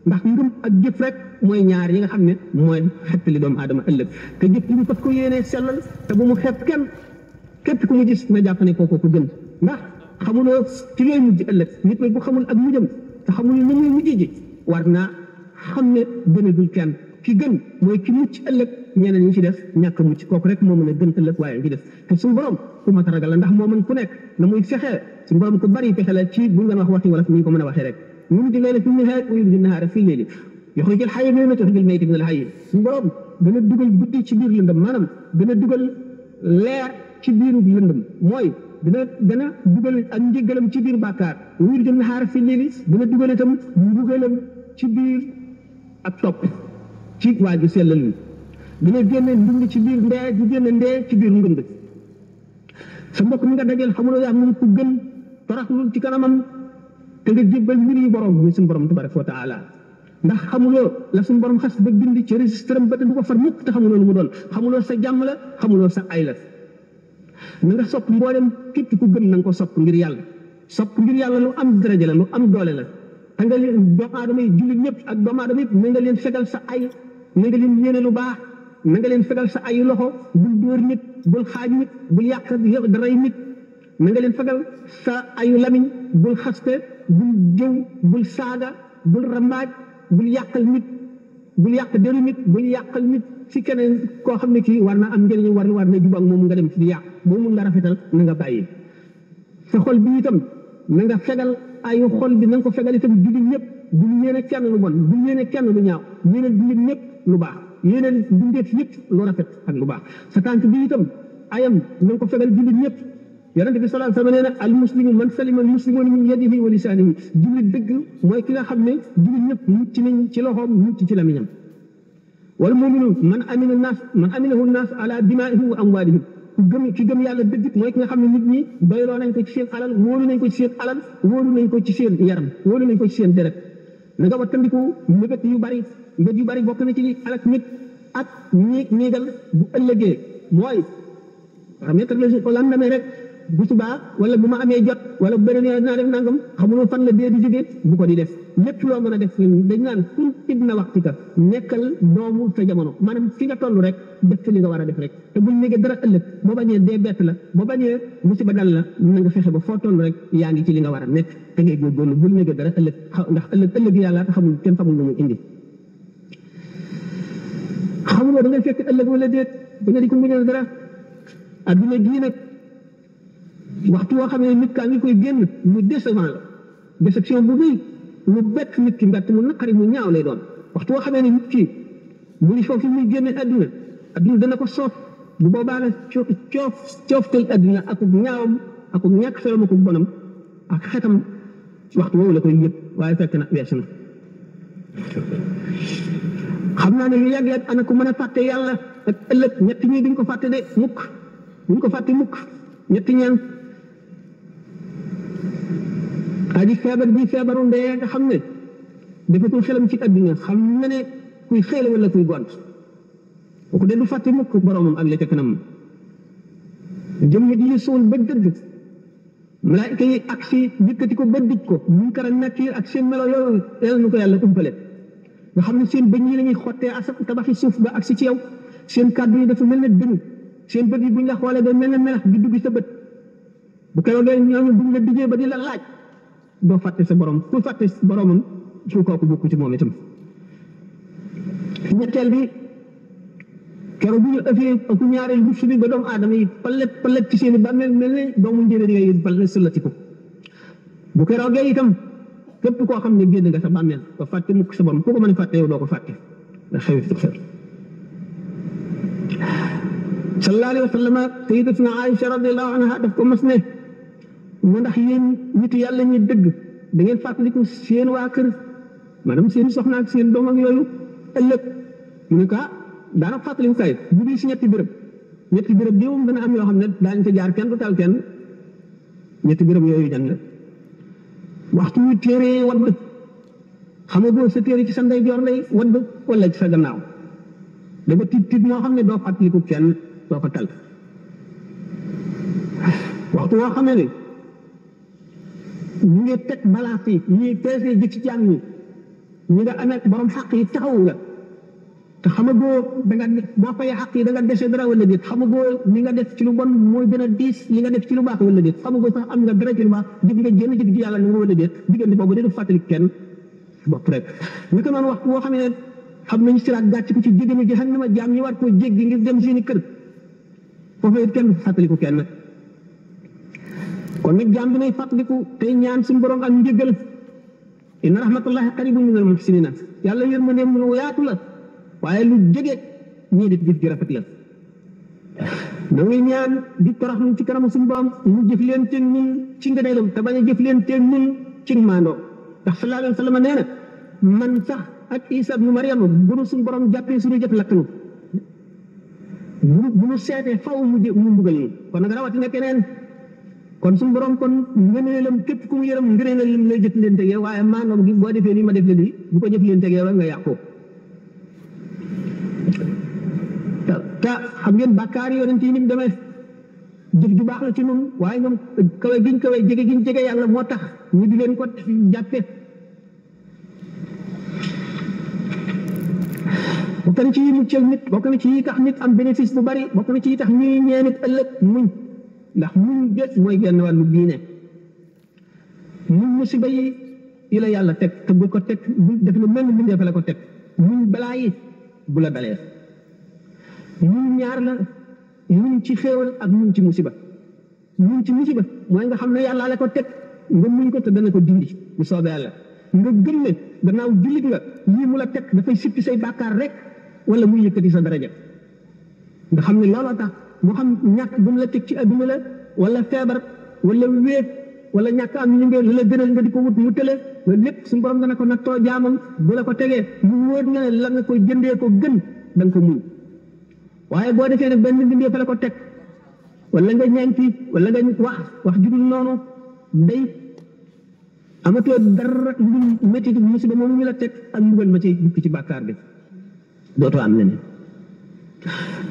ndax ngëm ak jëf rek mooy ñaar yi nga xam ne mooy xettali doomu aadama ëllëg te jëf ji ñu fas ko yéenee sellal te bu mu xeeb kenn képp ku mu gis na jàpp ne kooku ko gën ndax xamuloo ci looy mujj ëllëg nit nag bu xamul ak mujjam te xamul ni muy mujj ji war naa xam ne gënadul kenn ki gën mooy ki mucc ëllëg ñeneen ñi ci def ñàkk a mucc kooku rek moo mën a gën ëllëg waaye ngi def te suñu borom ku mat a ragal la ndax moo mën ku nekk na muy fexee suñu borom ku bari pexe la ci buñ doon wax waxi wala ni ñu ko mën a waxee rek yuliju layla fi nahaar wa yuliju nahaara fi layli yuxrijul hayya mina l-mayyiti wa yuxrijul mayyita mina l-hayyi suñu borom dana dugal guddi ci biir lëndëm maanaam dana dugal leer ci biiru lëndëm mooy dana dugal ak njëggalam ci biir bàkkaar wa yuliju nahaara fi layli dana dugal itam mbugalam ci biir ak topp ci waa ji sellal ni dina génne ndund ci biir ndee di génne ndee ci biir ngënd sa mbokk mi nga dajeel xamuloo yaa moom ku gën toroxlul ci kanamam te nga jébbal mbir yi borom muy suñu borom tabaraka wa taala ndax xamuloo la suñu borom xas ba bind ci registre am ba te du ko far mukk te xamuloo lu mu doon xamuloo sa jàmm la xamuloo sa ay la na nga sopp mboolem képp ku gën na nga ko sopp ngir yàlla lu am daraja la lu am doole la te nga leen doomu aadama yi jullit ñëpp ak doomu aadama yëpp na nga leen fegal sa ay na nga leen yéene lu baax na nga leen fegal sa ay loxo bul dóor nit bul xaaj nit bul yàq daray nit na nga leen fegal sa ayu lamiñ bul xaste bul jëw bul saaga bul rambaaj bul yàqal nit bul yàq deru nit bul yàqal nit ci keneen koo xam ne kii war na am njëriñ war na jub ak moom nga dem ci yàq boo mun la rafetal na nga bàyyi sa xol bi itam na nga fegal ayu xol bi na nga ko fegal itam jullit ñëpp bul yéene kenn lu bon bul yéene kenn lu ñaaw yéene jullit ñëpp lu baax yéene dundeef ñëpp lu rafet ak lu baax sa tànk bi itam ayam na nga ko fegal jullit ñëpp yonente bi sallallahu alayhi wa sallam nee na al muslimu man salima al muslimuna min yadihi wa lisanihi jullit dëgg mooy ki nga xam ne jullit ñëpp mucc nañ ci loxoom mucc ci lamiñam wal muminu man aminahu naas ala dimaihim wa amwalihim ki gëm yàlla dëgg mooy ki nga xam ne nit ñi doyloo nañ ko ci seen alal wóolu nañ ko ci seen alal wóolu nañ ko ci seen yaram wóolu nañ ko ci seen deret na nga wattandiku mbébét yu bari bokk na ci li alak nit ak ñiigal bu ëllëgee mooy remettre le au lendemain rek bu subaa wala bu ma amee jot wala bu beneen yoon naa def nangam xamuloo fan la dee di jógee bu ko di def lépp loo mën a def dañ naan kun ibna waxtika nekkal doomu sa jamono maanaam fi nga toll rek def li nga war a def rek te buñ nekkee dara ëllëg boo bañee dee bett la boo bañee musiba dal la na nga fexe ba foo toll rek yaa ngi ci li nga war a nekk te ngay góorgóorlu bul nekkee dara ëllëg ndax ëllëg yàlla te xamul kenn xamul lu muy indi xamuloo da ngay fekk ëllëg wala déet da nga di ko muñal dara adduna gii nag waxtu woo xam ne nit kaa ngi koy génn lu décevant la déception bu rëy lu bett nit ki mbett mu naqari mu ñaaw lay doon waxtu woo xamee ne nit ki mu ngi foofu muy génne adduna dana ko soof bu boobaa la cooftal adduna ak ñaawam ak ñàkk solom ak bonam ak xetam waxtu woowu la koy yëg waaye fekk na weesu na xam naa ne lu yàgg-yàgg ana ku mën a fàtte yàlla ak ëllëg ñetti ñi duñ ko fàtte de mukk duñ ko fàtte mukk ñetti ñaan aji feebar bi feebaru ndee nga xam ne defatul xelam ci adduna xam na ne kuy xëy la wala kuy gont kooku de du fàtte mukk boromam ak la ca kanam jëm di ñu suul ba dëgg malaayika yi ak si yëkkati ko ba dij ko munkar ak nakiir ak seen melo yooyu yàlla nu ko yàlla umpale nga xam ne seen bëñ yi la ñuy xottee asab tabaxi suuf ba ak si ci yow seen kàddu yi dafa mel ne dënn seen bët yi buñ la xoolee ba mel ne melax di dugg sa bët bu keroog ñooñu buñ la dijee ba di la laaj doo fàtte sa borom ku fàtte boromam su kooku bokku ci moom itam ñetteel bi keroog bu ñu ëffee ak ñaareel bu subi ba doomu aadama yi palet ci seen i bàmmeel mel ne doomu njëriñ yooyu palet sëllatiku bu keroogee itam képp koo xam ne génn nga sa bàmmeel ba fàtte mukk sa borom ku ko mën a fàtte yow doo ko fàtte da xew fi xel sallallahu alayhi wa sallam sayyidatuna Aïcha radiyallahu anha daf ko mas ne mu ndax yéen nit yàlla ñi dëgg da ngeen fàttaliku seen waa kër maanaam seen soxna ak seen doom ak yooyu ëllëg mu ne ko daana fàttaliku kay bu dee si ñetti béréb bi moom dana am yoo xam ne daañu fa jaar kenn du tal kenn ñetti béréb yooyu jan la waxtu wi téere wadd xam nga boo sa téere ci sa ndeyjoor lay wadd wala ci sa gannaaw dafa tiit moo xam ne doo fàttaliku kenn doo ko tal waxtu woo xam ne ñu ngi teg balance yi ñuy peese jëkk ci jàng ñi ñi nga amee borom xaq yi taxawu la te xamagoo da nga boo fayee xaq yi da nga dese dara wala déet xamagoo li nga def ci lu bon mooy gën a diis li nga def ci lu baax wala déet xamagoo sax am nga dara ci lu baax jëf nga génn jëf ji yàlla nga wala déet diggante boobu de fàttali kenn bopp rek naka noonu waxtu boo xam ne xam nañu siraat gàcc ko ci jéggi jahannama jaam ñi war koo jéggi ngir dem seeni kër foofu it kenn fàttaliku kenn kon nag jaam bi nay fàttaliku tey ñaan suñu borom ak njëggal inna rahmatullahi qaribun minal muhsinina yàlla yërmandeem lu yaatu la waaye lu jege ñii di jëf ji rafet la da ngay ñaan di toroxlu ci kanamu suñu borom mu jëf leen te ñun ci ngëneelam te bañ a jëf leen te ñun ci maandoo ndax sallallahu alayhi wa sallam nee na man sax ak Isa ibnu Maryam bu nu suñu borom jàppee suñu jëf lakkanu bu nu seetee faw mu mbugal ñu kon nag rawatina keneen kon suñu borom kon ngëneelam képp ku mu yërëm ngëneelam lay jëf leen tegee waaye maandoom gi boo defee nii ma def la lii bu ko jëf leen tegee rek nga yàqu te xam ngeen bàkkaar yi yonent yi ni mu demee jëf ju baax la ci ñun waaye ñoom kawe giñ kawe jege giñ jege yàlla moo tax ñu di leen ko jàppe bokk na ci yi muccal nit bokk na ci yi tax nit am bénéfice bu bari bokk na ci yi tax ñuy ñee nit ëllëg muñ ndax muñ jët mooy genn wàllu diine muñ musiba yi la yàlla teg te bu ko teg bu def lu mel ni mbindeef la ko teg muñ balaa yi bu la dalee muñ ñaar la muñ ci xéewal ak muñ ci musiba muñ ci musiba mooy nga xam ne yàlla la ko teg nga muñ ko te dana ko dindi bu soobee yàlla nga gëm ne gannaaw jullit nga lii mu la teg dafay sippi say bàkkaar rek wala muy yëkkati sa daraja nga xam ne looloo tax moo xam ñàkk bu mu la teg ci adduna la wala feebar wala wéet wala ñàkk am li nga la gënal nga di ko wut mu tële loolu lépp suñu borom dana ko nattoo jaamam bu la ko tegee mu wóor na ne la nga koy jëndee ko gën da nga ko muñ waaye boo defee ne benn bindee fa la ko teg wala nga ñaanti wala nga wax judul noonu day amatoo dara lu métti musiba moom ñu la teg ak mbugal ma ci dukki ci bàkkaar bi dootoo am leneen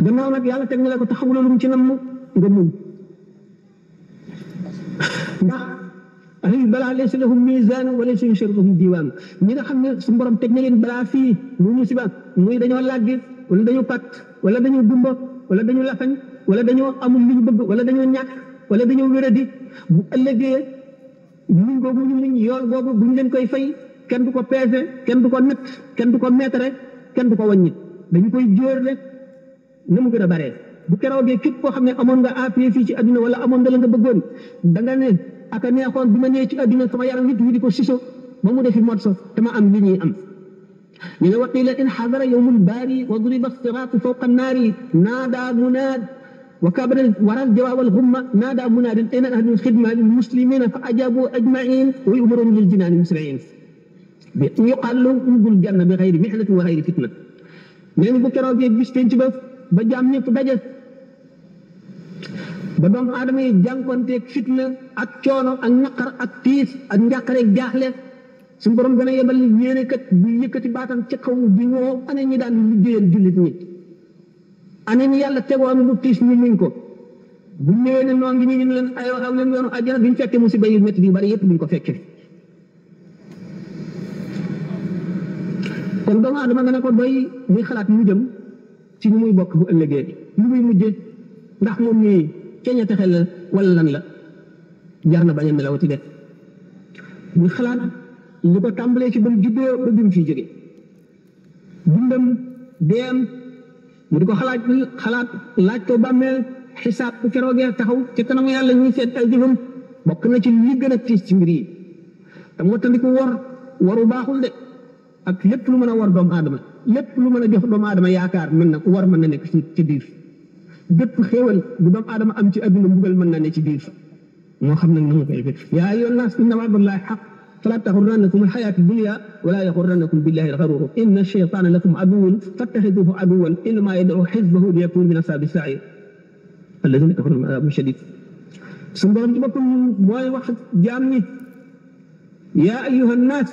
gannaaw nag yàlla teg na la ko te xamuloo lu mu ci namm nga muñ ndax ahli balaa laysa lahum misaan wa laysa yushrikum diiwaan ñi nga xam ne su borom teg na leen balaa fii mu musiba muy dañoo làggi wala dañoo pat wala dañoo gumba wala dañoo lafañ wala dañoo amul li ñu bëgg wala dañoo ñàkk wala dañoo wéradi bu ëllëgee muñ googu ñu muñ yool boobu buñ leen koy fay kenn du ko peese kenn du ko natt kenn du ko meetare kenn du ko wàññi dañu koy jóor rek na mu gën a baree bu keroogee képp koo xam ne amoon nga appui fii ci adduna wala amoon nga la nga bëggoon da nga ne aka neexoon bi ma nee ci adduna sama yaram nit ñi di ko siso ba mu defi morso te ma am li ñuy am ñu ne waqila in xadara yowmul baari wa duriba siraatu fawqa annaari naada munaad wa kabara waral jawaab al gumma naada munaadin ayna ahlul xidma lil muslimina fa ajabu ajmain wa yumarun lil jinaani musriin bi yuqaal lahum udxulul janna bi xayri mihnatin wa xayri fitna nee bu keroogee bis penc ba jaam ñëpp daje ba doomu aadama yi jànkonteeg fitna ak coono ak naqar ak tiis ak njàqareeg jaaxle suñu borom gën a yebal yéene kat bu yëkkati baatam ca kaw di woo ana ñi daan liggéeyal jullit ñi ana ñi yàlla tegoon lu tiis ñu muñ ko bu ñëwee ne noo ngi nii ñu leen aywa aw leen yoonu àjjana duñ fekke musiba yu métti yu bari yëpp duñ ko fekke kon doomu aadama nga ne ko doy muy xalaat mu jëm ci ñu muy bokk bu ëllëgee lu muy mujjee ndax moom ñii ceeña texe la wala lan la jar na bañ a melawati de muy xalaat li ko tàmbalee ci ba mu juddoo ba bi mu fiy jóge dundam deem mu di ko xalaat laaj ko bàmmeel xisaab bu keroogee taxaw ci kanamu yàlla ñuy seet ay jëfam bokk na ci li gën a tiis ci mbir yi te moo tax di ko waru baaxul de ak lépp lu mën a war doomu aadama lépp lu mën a jox doomu aadama yaakaar mën na war mën na nekk ci biir bépp xéewal bu doomu aadama am ci adduna mbugal mën na ne ci biir moo xam nag na mu koy fekk yaa ayyuhan naas inna wa'dallahi haqq falaa taxurrannakum al-hayaatu dunya wa laa yaxurrannakum billahi al-gharuur inna ash-shaytaana lakum aduwwun fattaxiduuhu aduwwan innamaa yad'uu hizbahu liyakuunu min ashaabi as-sa'iir allaziina kafaruu lahum azaabun shadiid suñu borom ci boppam mooy wax jaam ñi yaa ayyuhan naas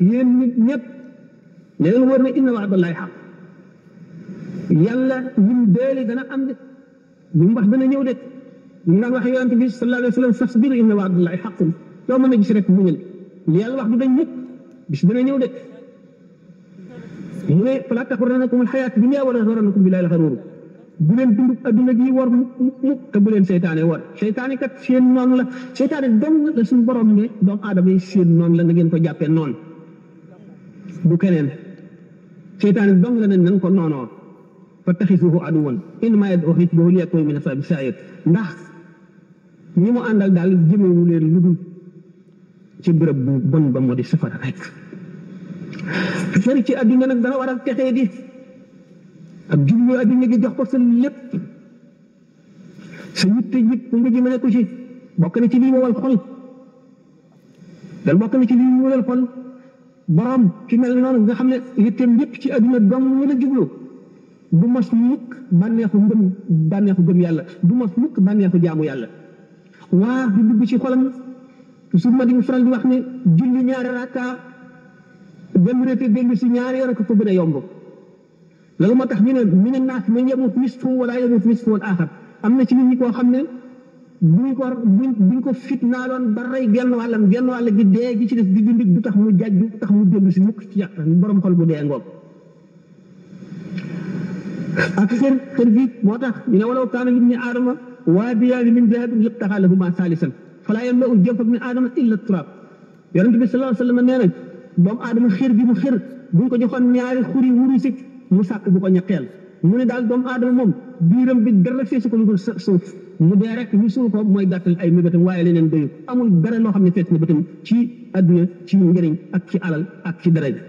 yéen nit ñëpp ne leen wóor ne inna wa'dallahi haqq yàlla lim déeli dana am de li mu wax dana ñëw de ñu naan wax yonent bi sallallahu alayhi wa sallam fasbir inna wa'dallahi haqqun soo mën a gis rek muñal li yàlla wax du dañ mukk bis dana ñëw de mu ne falaa taxurrannakum al-hayaatu dunya wa laa yaxurrannakum billaahi al-gharuur bu leen dund adduna gi war mukk te bu leen seytaane war seytaane kat seen noonu la seytaane dong la suñu borom ne doomu aadama yi seen noonu la na ngeen ko jàppee noonu bu keneen seytaane dong la ne nan ko noonoo fattaxisuuhu aduwwan innamaa yad'uu hizbahu liyakuunu min ashaabi sa'iir ndax ñi mu àndal daal jëmewu leen lu dul ci bërëb bu bon ba moo di safara rek sori ci adduna nag dana waral texee di ak jublu adduna gi jox ko sa lépp sa yitte yëpp nga jëmale ko ci bokk na ci lii wowal xol dal bokk na ci lii wowal xol borom ci mel noonu nga xam ne yitteem yëpp ci adduna dong la jublu du mos mukk bànneexu gëm yàlla du mos mukk bànneexu jaamu yàlla waa di dugg ci xolam toujours ma di faral di wax ne julli ñaari rakka dem rété dellu si ñaari yoon ko gën a yomb loolu moo tax ñu ne mina naas man yamut nisfu wala yamut nisfu al axar am na ci nit ñi koo xam ne buñ ko fitnaaloon ba rey genn wàll gi dee gi ci des di dund du tax mu jaaj du tax mu dellu si mukk ci yàq borom xol bu dee ngoog ak xër bi moo tax ñu ne walaw kaana libni aadama waadiyaani min dahabin labtaxaa lahumaa saalisan falaa yamla'u jawfa ibni aadama illa turaab yonent bi sallallahu alayhi wa sallam nee na doomu aadama xër bi mu xër buñ ko joxoon ñaari xuri wurus mu sàkk bu ko ñetteel mu ne daal doomu aadama moom biiram bi dara feesu ko lu dul suuf mu dee rek ñu suul ko mooy gàttal ay mébétam waaye leneen doyu amul dara loo xam ne fees na bëtam ci àdduna ci njëriñ ak ci alal ak ci daraja